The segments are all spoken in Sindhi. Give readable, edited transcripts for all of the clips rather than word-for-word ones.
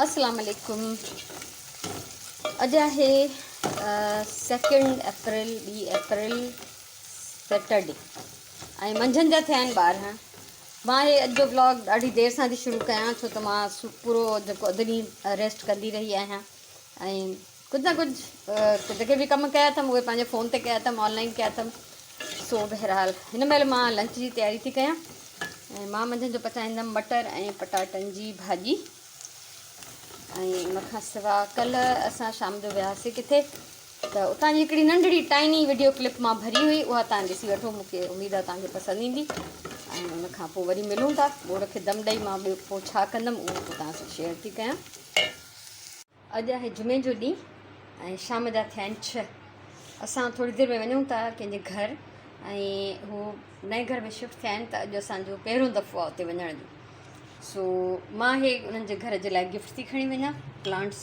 السلام عليڪم اڄ آهي سيڪنڊ اپريل ٻي اپريل سيٽرڊي ۽ منجهند جا ٿيا آهن 12. مان هي اڄ جو ولاگ ڏاڍي دير سان ٿي شروع ڪيان ڇو ته مان پورو جيڪو اڌ ڏينهن ريسٽ ڪندي رهي آهيان ۽ ڪجهه نه ڪجهه جيڪي به ڪم ڪيا اٿم اهي پنهنجي فون تي ڪيا اٿم آن لائن ڪيا اٿم. سو بهرحال هن مهل مان لنچ جي تياري ٿي ڪيان ۽ مان منجهند جو پچائيندم مٽر ۽ پٽاٽن جي ڀاڄي ۽ ان کان سوا ڪلهه اسان شام جو وياسي ڪٿي ته اتان جي هڪڙي ننڍڙي ٽائني وڊيو ڪلپ مان ڀري هئي، اها تان ڏسي وٺو، مون کي اميد آهي توهان کي پسند ايندي. ۽ ان کان پوء وري ملون ٿا. ٻوڙ کي دم ڏئي مان ٻيو پوء ڇا ڪندم اهو پوء توهان سان شيئر ٿي ڪيان. اڄ آهي جمعي جو ڏينهن ۽ شام جا ٿيا آهن 6. اسان ٿوري دير ۾ وڃون ٿا ڪنهن جي گهر ۽ هو نئين گهر ۾ شفٽ ٿيا آهن ته اڄ اسانجو پهريون دفعو آهي اتي وڃڻ جو. سو مان هي انهن جي گهر جي لاء گفٽ ٿي کڻي وڃان. پلانٽس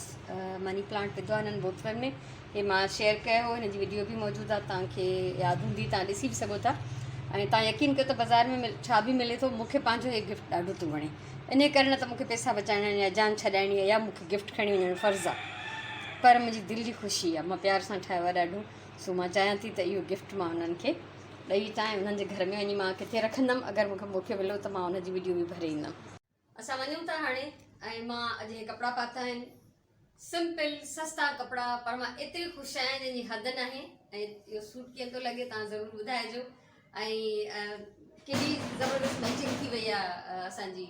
مني پلانٽ وڌو آهي انهن بوتلن ۾. هي مان شيئر ڪيو هو، هن جي وڊيو به موجود آهي، توهان کي ياد هوندي، توهان ڏسي به سگهو ٿا. ۽ توهان يقين ڪيو ته بازار ۾ ڇا به ملي ٿو، مون کي پنهنجو هي گفٽ ڏاڍو ٿو وڻي. انهي ڪري نه ته مون کي پئسا بچائڻا آهن يا جان ڇڏائڻي آهي يا مون کي گفٽ کڻي وڃڻ فرض آهي، پر منهنجي دل جي خوشي آهي، مان پيار سان ٺاهيو آهي ڏاڍو. سو مان چاهيان ٿي ته اهو گفٽ مان انهن کي ڏئي اچان ۽ انهن جي گهر ۾ وڃي مان ڪٿي رکندم، اگر مون کي موقعو مليو ته مان ان جي وڊيو به ڀري ايندم. اسان وڃون ٿا هاڻي ۽ مان اڄ هي ڪپڙا پاتا آهن، سمپل سستا ڪپڙا، پر مان ايتري خوش آهيان جنهن جي حد ناهي. ۽ اهو سوٽ ڪيئن ٿو لڳي توهان ضرور ٻڌائجو. ۽ ڪيڏي زبردست ميچنگ ٿي وئي آهي اسان جي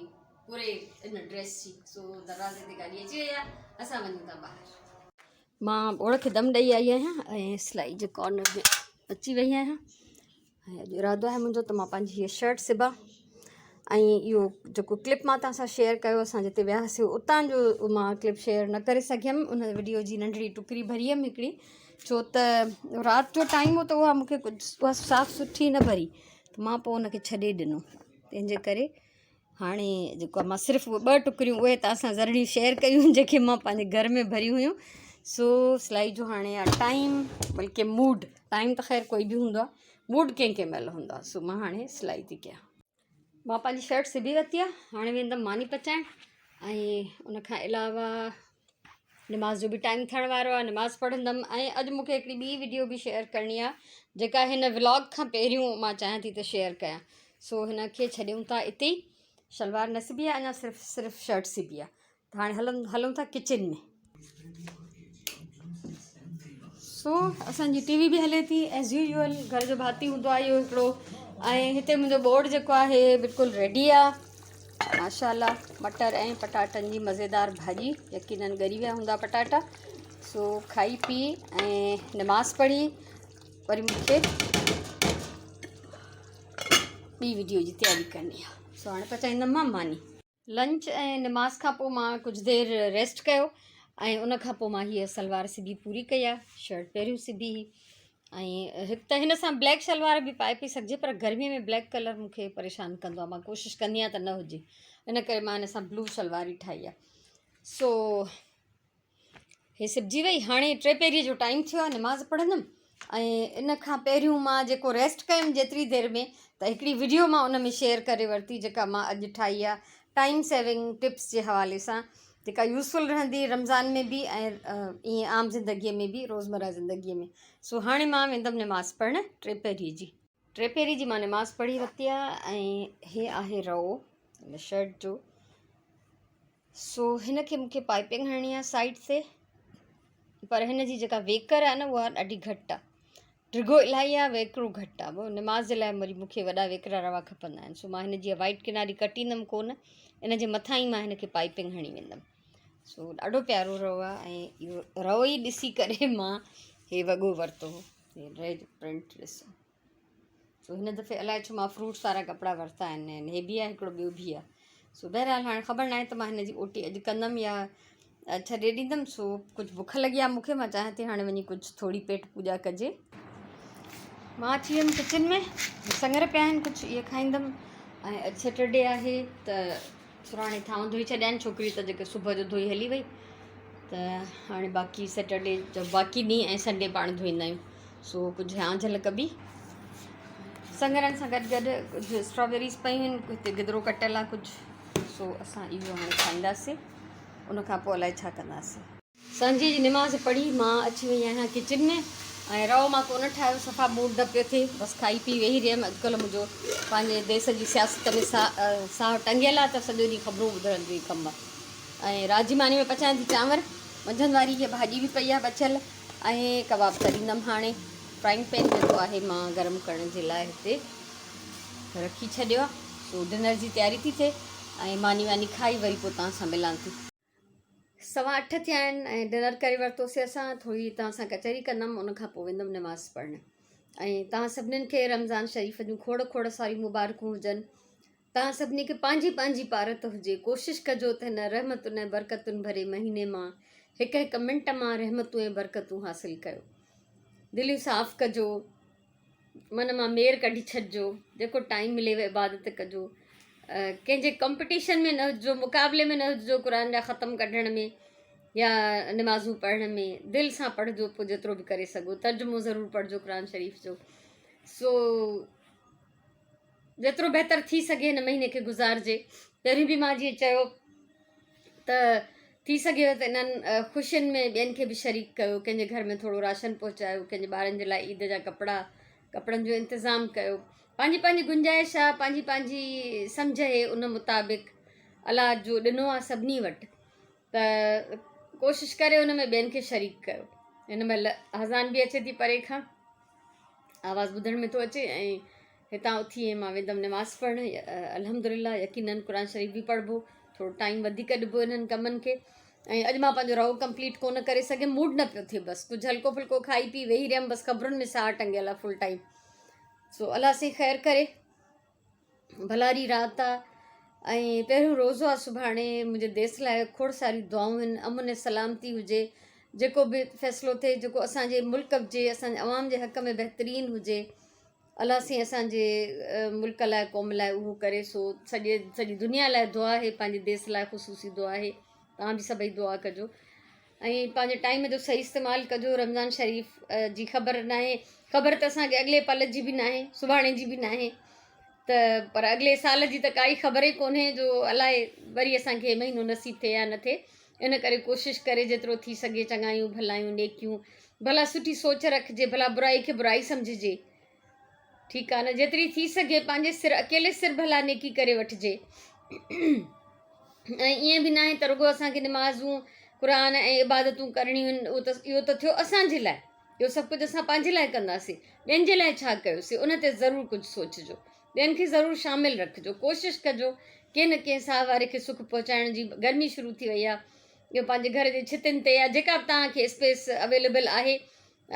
پوري ان ڊريس جي. سو دروازي تي گاڏي اچي وئي آهي، اسان وڃون ٿا ٻاهر. مان ٻوڙ کي دم ڏئي آئي آهيان ۽ سلائي جي ڪارنر ۾ اچي وئي آهيان ۽ اڄ ارادو آهي منهنجو ته مان پنهنجي هيء شرٽ سبان ۽ اهو جيڪو ڪلپ مان توهان سان شيئر ڪيو اسان جتي وياسين اتان جو مان ڪلپ شيئر نه ڪري سگهيم، ان وڊيو جي ننڍڙي ٽڪري ڀري هيم هڪڙي، ڇو ته رات جو ٽائيم هو ته اها مونکي ڪجهه اها صاف سٺي نه ڀري ته مان پوء ان کي ڇڏي ڏنو. تنهنجي ڪري هاڻي جيڪو آهي مان صرف اهي ٻه ٽڪريون اهي توهان سان ضروري شيئر ڪيون جيڪي مان پنهنجي گهر ۾ ڀريون هيون. سو سلائي جو هاڻي آهي ٽائيم، بلڪه موڊ، ٽائيم ته خير ڪوئي به هوندو آهي، موڊ ڪنهن ڪنهن مهل هوندو آهي. سو مان هاڻي سلائي ٿي ڪيان. مان پنهنجي شرٽ سبي ورتي آهي، هاڻي ويندم ماني پچائڻ ۽ ان کان علاوه نماز جو به ٽائيم ٿيڻ وارو آهي، نماز پڙهندم. ۽ اڄ مون کي هڪڙي ٻي وڊيو به شيئر ڪرڻي آهي جيڪا هن ولاگ کان پهريون مان چاهيان ٿي ته شيئر ڪيان. سو هن کي ڇڏيون ٿا اتي ئي، شلوار نه سبي آهي اڃا، صرف شرٽ سبي آهي. ته هاڻي هلون ٿا ڪچن ۾. سو اسان جي ٽي وي به هلي ٿي ايز يوزول، گهر جو ڀاتي هوندو آهي اهو هڪڙو. ۽ هتي منهنجو ٻوڙ جيڪو آهي بلڪل ريڊي آهي ماشاءالله. مٽر ۽ پٽاٽن جي مزيدار ڀاڄي، يقينن ڳري ويا هوندا پٽاٽا. سو کائي پي ۽ نماز پڙهي وري مون کي ٻي وڊيو جي تياري ڪرڻي آهي. سو هاڻي پچائيندم مان ماني. لنچ ۽ نماز کان پوء مان ڪجهه دير ريسٽ ڪيو ۽ ان کان پوء مان هيء سلوار سبي پوري ڪئي آهي. شرٽ پهريون سبي هئي ۽ هڪ ته هن سان بليڪ شلوار به پائي پئي سگهجي، پر گرمي ۾ بليڪ ڪلر مون کي پريشان ڪندو آهي، مان ڪوشش ڪندي آهيان ته نه هجي، ان ڪري مان هن سان بلو شلوار ئي ٺاهي آهي. سو هي سبجي وئي. هاڻي ٽي پهريء جو ٽائيم ٿيو آهي، نماز پڙهندم. ۽ ان کان پهريون مان جيڪو ريسٽ ڪيم جيتري دير ۾ ته هڪڙي وڊيو مان ان ۾ شيئر ڪري ورتي جيڪا مان اڄ ٺاهي آهي ٽائيم سيونگ ٽپس جي حوالي سان، جيڪا يوزفل رهندي رمضان ۾ به ۽ ائين عام زندگيء ۾ به، روزمره زندگيء ۾. سو هاڻي مان ويندم نماز پڙهڻ ٽي پهري جي. ٽي پهري جي مان نماز پڙهي ورتي آهي ۽ هي آهي رئو هن شرٽ جو. سو هن کي مونکي پائپنگ هڻڻي آهي سائيڊ تي، پر هن جي جيڪا ويڪر آهي نه اها ڏاڍي گهٽ آهي، ڊگهو الاهي آهي ويڪرو گهٽ آهي. پوء نماز جي لاء وري مون کي وڏا ويڪرا روا کپندا آهن. سو مان هن جي وائيٽ ڪناري ڪٽيندم ڪونه، ان جي مٿان ئي مان هن کي پائپنگ هڻي ويندم. سو ڏاڍو پيارو رئو آهي ۽ اهو رئو ئي ڏسي ڪري مان هي وڳو ورتو هو. هي رئي جو پرنٽ ڏسو. سو هن دفعي الائي ڇو مان فروٽس وارا ڪپڙا ورتا آهن، هي به آهي هڪڙو ٻيو به آهي. سو بهرحال هاڻي خبر ناهي ته مان هن جي اوٽي اڄ ڪندم يا ڇڏي ڏيندم. سو ڪجهه بک لڳي آهي مون کي، مان چاهيان ٿي هاڻي وڃي ڪجهه ٿوري پيٽ پوڄا ڪجي. مان اچي ويم ڪچن ۾، سڱر پيا آهن ڪجهه اهي کائيندم. ۽ اڄ سيٽرڊي آهي ته سراڻي ٿانو ڌوئي ڇڏيا آهن، ڇوڪري ته جيڪي صبح جو ڌوئي هلي وئي، ته هاڻي باقي سيٽرڊي جو باقي ڏينهن ۽ سنڊي پاڻ ڌوئيندا آهيون. سو ڪجهه هيانجهل ڪبي. سڱرن سان گڏ گڏ ڪجهه اسٽرابيريز پيون آهن، هتي گدرو ڪٽيل آهي ڪجهه، سو اسان اهو هاڻي کائينداسين. ان کان پوء الائي ڇا ڪنداسين. سانجهيء جي نماز پڙهي مان اچي وئي آهيان ڪچن ۾ ۽ رئو مان ڪونه ٺاهيو صفا موڊ نه پيو ٿئي بس کائي پي ويهي رهيم اڄڪلهه منهنجو پنهنجي ديس جي سياست ۾ ساهه ٽنگيل آهي ته سڄو ڏينهن خبرون ٻڌڻ جو ئي ڪم آهي ۽ رات جي ماني ۾ پچايان ٿي چانور منجهند واري هيء ڀاڄي به پئي آهي بچيل ۽ ڪباب تريندم هاڻي فرائنگ پين جيڪو آهي مان گرم ڪرڻ جي لاء هتي رکي ڇڏيو آهي سو ڊنر جي تياري ٿي ٿئي ۽ ماني واني کائي وري پوء توهان سان ملان ٿي. 8:15 ٿيا آهن ۽ ڊنر ڪري ورتوسي اسان ٿوري توهان سان ڪچهري ڪندم ان کان پوء ويندم نماز پڙهڻ ۽ توهان سڀنين کي رمضان شريف جون کوڙ کوڙ ساريون مبارڪون هجن توهان سڀني کي پنهنجي پنهنجي پارت هجي ڪوشش ڪجو ته هن رحمتن ۽ برڪتن ڀري مهيني مان هڪ هڪ منٽ مان رحمتون ۽ برڪتون حاصل ڪيو دليون صاف ڪجو من مان مير ڪڍي ڇڏجو جيڪو ٽائيم مليو عبادت ڪجو ڪنهن جي ڪمپٽيشن ۾ نه هججو مقابلي ۾ نه هججو قرآن جا ختم ڪڍڻ ۾ يا نمازون پڙهڻ ۾ دل سان پڙهجو پوء جيترو به ڪري سگهو ترجمو ضرور پڙهجو قرآن شريف جو سو جيترو بهتر ٿي سگهي هن مهيني کي گذارجي پهريون به مان جيئن چيو ته ٿي سگهيو ته انهن خوشين ۾ ٻين کي به شريڪ ڪيو ڪنهن جي گهر ۾ ٿورو راشن پهچايو ڪنهن جي ٻارن جي لاء عيد جا ڪپڙا ڪپڙن جو انتظام ڪيو پنهنجي پنهنجي گنجائش آ پنهنجي پنهنجي سمجهه آهي ان مطابق الله جو ڏنو آ سڀني وٽ ته ڪوشش ڪري ان ۾ ٻين کي شريڪ ڪيو هن مهل اذان به اچي ٿي پري کان آواز ٻڌڻ ۾ ٿو اچي ۽ هتان اٿي ۽ مان ويندم نماز پڙهڻ الحمدلله يقينن قرآن شريف به پڙهبو ٿورو ٽائيم وڌيڪ ڏبو انهن ڪمن کي ۽ اڄ مان پنهنجو رئو ڪمپليٽ ڪونه ڪري سگهيم موڊ نه پيو ٿئي بس ڪجهه هلڪو ڦلڪو کائي پي ويهي رهيم بس خبرن ۾ ساهه ٽنگيل آهي فل ٽائيم سو الله سائين خير ڪري ڀلاري رات آ ۽ پهريون روزو آ سڀاڻي منهنجي ديس لاء کوڙ ساريون دعائون آهن امن ۽ سلامتي هجي جيڪو به فيصلو ٿئي جيڪو اسان جي ملڪ جي اسان جي عوام جي حق ۾ بهترين هجي الله سائين اسان جي ملڪ لاء قوم لاء اهو ڪري سو سڄي سڄي دنيا لاء دعا آهي پنهنجي ديس لاء خصوصي دعا آهي توهان به سڀئي دعا ڪجو ۽ پنهنجي ٽائيم جو صحيح استعمال ڪجو رمضان شريف جي خبر ناهي خبر ته اسان کي اڳلي پل جي به ناهي سڀاڻي جي به ناهي ته پر اڳلي سال جي ته ڪائي خبر ئي ڪونهي جو الائي وري اسان کي مهينو نصيب ٿئي يا نه ٿئي ان ڪري ڪوشش ڪري جيترو ٿي سگهي چڱايون ڀلايون نيڪيون ڀلا سٺي سوچ رکجي ڀلا برائي کي برائي سمجهجي ٺيڪ آ نه جيتري ٿي سگهي پنهنجي سر اڪيلي سر ڀلا نيڪي ڪري وٺجي ۽ ائين به ناهي ته رڳو اسان کي نمازون قرآن ۽ عبادتون ڪرڻيون آهن اهو ته اهو ته ٿيو اسان جي لاء اهو سڀ ڪجهه اسان پنهنجي لاء ڪنداسين ٻين جي لاء ڇا ڪيوسين ان تي ضرور ڪجهه سوچجو ٻين کي ضرور شامل رکجو ڪوشش ڪجو ڪنهن نه ڪنهن ساهه واري کي سک پهچائڻ جي گرمي شروع ٿي وئي آهي اهو پنهنجي گهر جي ڇتين تي يا جيڪا به توهان کي اسپيس اويليبل آهي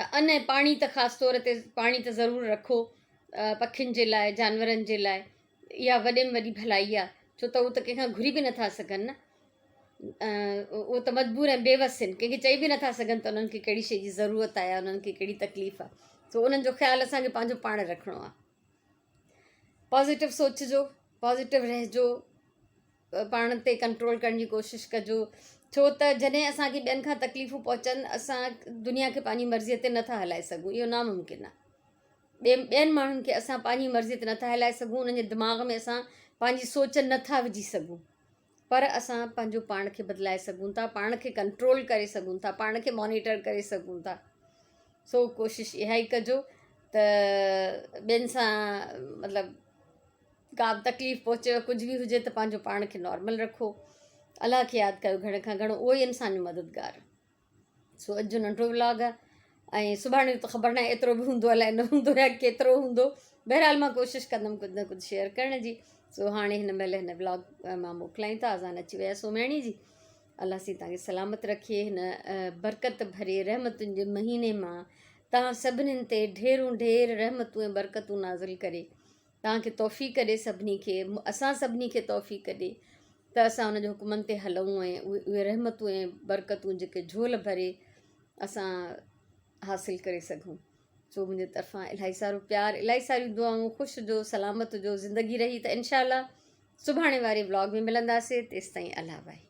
ان ۽ پاڻي ته خاص طور تي پاڻي ته ضرور رکو پکين جي لاء جانورن جي لاء اها وڏي ۾ وڏي ڀلائي آهي ڇو ته هو ته ڪنهن کان گهري به نٿا سگهن نه اهو ته مجبور ۽ بيوس آهن ڪنهن کي چئي به نٿا سگهن ته انهن کي ڪهڙي شيء جي ضرورت آهي يا انهن کي ڪهڙي تڪليف آهي سو انهن جو خيال اسان کي پنهنجو پاڻ رکڻو آهي پازيٽو سوچجو پازيٽو رهجو پاڻ تي ڪنٽرول ڪرڻ جي ڪوشش ڪجو ڇو ته جڏهن اسان کي ٻين کان تڪليفون پهچن اسان دنيا کي پنهنجي مرضيء تي نٿا هلائي سگهون اهو ناممڪن آهي ٻين ٻين ماڻهن کي اسان پنهنجي مرضي تي نٿا هلائي سگهون انهن جي دماغ ۾ اسان پنهنجي سوچ نٿا وجهي سگهون پر اسان پنهنجو پاڻ کي بدلائي سگهون ٿا پاڻ کي ڪنٽرول ڪري سگهون ٿا پاڻ کي مانيٽر ڪري سگهون ٿا سو ڪوشش اها ئي ڪجو ته ٻين سان مطلب ڪا به تڪليف پهچي ڪجهه به هجي ته پنهنجو پاڻ کي نارمل رکو الله کي ياد ڪيو گهڻي کان گهڻو اهو ئي انسان جو مددگار سو اڄ جو ننڍڙو ولاگ آهي ۽ سڀاڻي ته خبر ناهي ايترو به هوندو الائي نه هوندو يا ڪيترو هوندو بهرحال مان ڪوشش ڪندم ڪجهه نه ڪجهه شيئر ڪرڻ جي سو هاڻي هن مهل هن ولاگ مان موڪلايون ٿا اذان اچي وئي آهي سومهاڻي جي الله سائين توهان کي سلامت رکي هن برڪت ڀري رحمتن جي مهيني مان توهان سڀنين تي ڍيرون ڍير رحمتون ۽ برڪتون نازل ڪري توهان کي توفيق ڏي سڀني کي اسان سڀني کي توفيق ڏي ته اسان ان جي حڪمن تي هلون ۽ اهي رحمتون ۽ برڪتون جيڪي جهول ڀري اسان حاصل ڪري سگهون سو منهنجي طرفان الاهي سارو پيار الاهي ساريون دعائون خوش هجو سلامت هجو زندگي رهي ته انشاء الله سڀاڻي واري ولاگ ۾ ملنداسي تيستائين الله باهي.